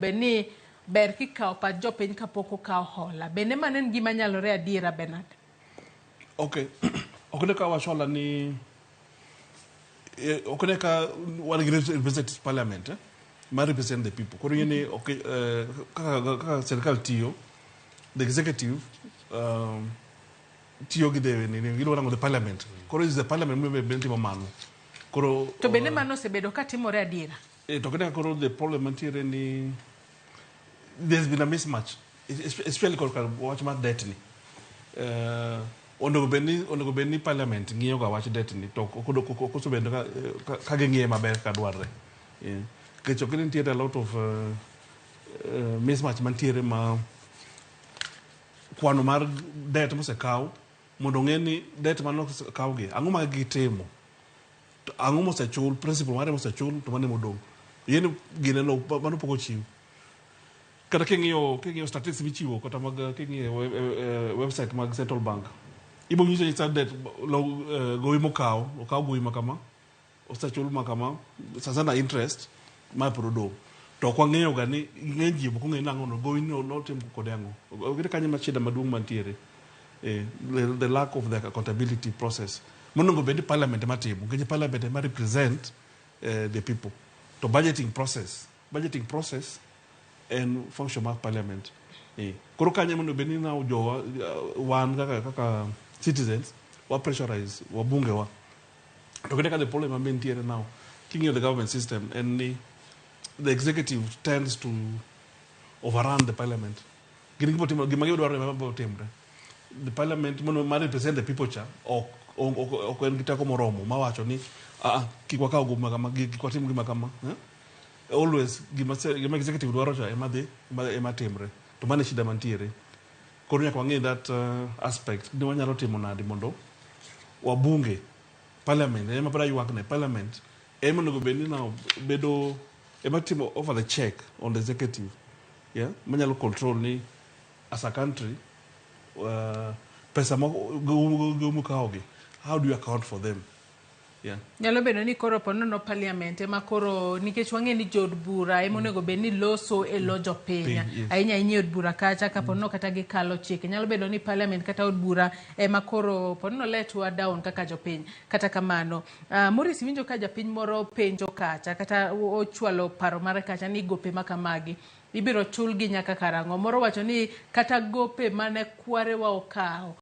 Bed ni ber kikawo pach jopiny kapok okaw hola. Bende mano en gima nyalore adiera, Bernard? Okay. Ok ne ka wach hola ni ok ne ka wan gi representative parliament ma represent the people. Koro ing'e ni ok kaka sirkal tiyo, the executive tiyo gi the nini giluongo nang'o, the parliament. Koro is the parliament ma timo mano. Koro To bende mano osebedo ka timore adiera? To kata koro the problem mantiere ni there's been a mismatch, especially korka wach mar debt ni. Onego bed ni parliament ng'iyo ga wach debt ni, to ok osebedo ka ging'iye maber kaka dwarre. Yeah. Nikech ok ni nitiere a lot of mismatch mantiere ma kwano mar debt mosekaw mondo ong'e ni debt mane osekaw gi, ang'o ma gitimo, to ang'o mosechul, principal mare mosechul, to mane modong' yien gine no mano pok ochiw. Kata king'iyo statistics michiwo, kata mag king'iyo website mag central bank, ibo nyiso ni debt gowi mokaw okaw gowi ma kama osechul ma kama sasana interest ma pod odong', to ok wang'eyo ga ni ng'eny ji ok ong'eyo nang'o no gowi no notim kode ang'o. Okete kanyo ma shida maduong' mantiere, the lack of the accountability process monego bed ni parliament ema timo, nikech parliament ema represent the people. To budgeting process en function mar parliament. Koro kanyo monego bed ni now jowa wan kaka citizens wa pressurize wabunge wa. To kata ka the problem ma nitiere now king'iyo the government system en ni the executive tends to overrun the parliament. Gin gima gima gidwaro ema biro timre. The parliament mondo ma represent the people cha ok en gi teko moromo mawacho ni, "Ah, kik wakaw gima kama, kik watim gima kama," eh? Always gima executive dwaro cha ema dhi ema timre. To mano e shida mantiere. Koro nyaka wang'e that aspect ni wanyalo timo nade mondo wabunge, parliament ema pod aywak ne parliament ema onego bed ni now bedo ema timo over the check on the executive, yeah, manyalo control ni as a country pesa mokawogi, how do you account for them? Yeah. Nyalo bedo ni koro ponono parliament ema koro, nikech wang'e ni jood bura ema onego bed ni loso e lo jopiny. Piny, yes. Ahinya ahinya e od bura kacha, kaponono kata gikalo chike, nyalo bedo ni parliament kata od bura ema koro ponono let wa down kaka jopiny. Kata kamano, Maurice, winjo ka japiny moro penjo kacha kata ochwalo paro mare kacha ni gope ma kamagi ibiro chulgi nyaka karang'o? Moro wacho ni kata gope mane kwarewa okawo.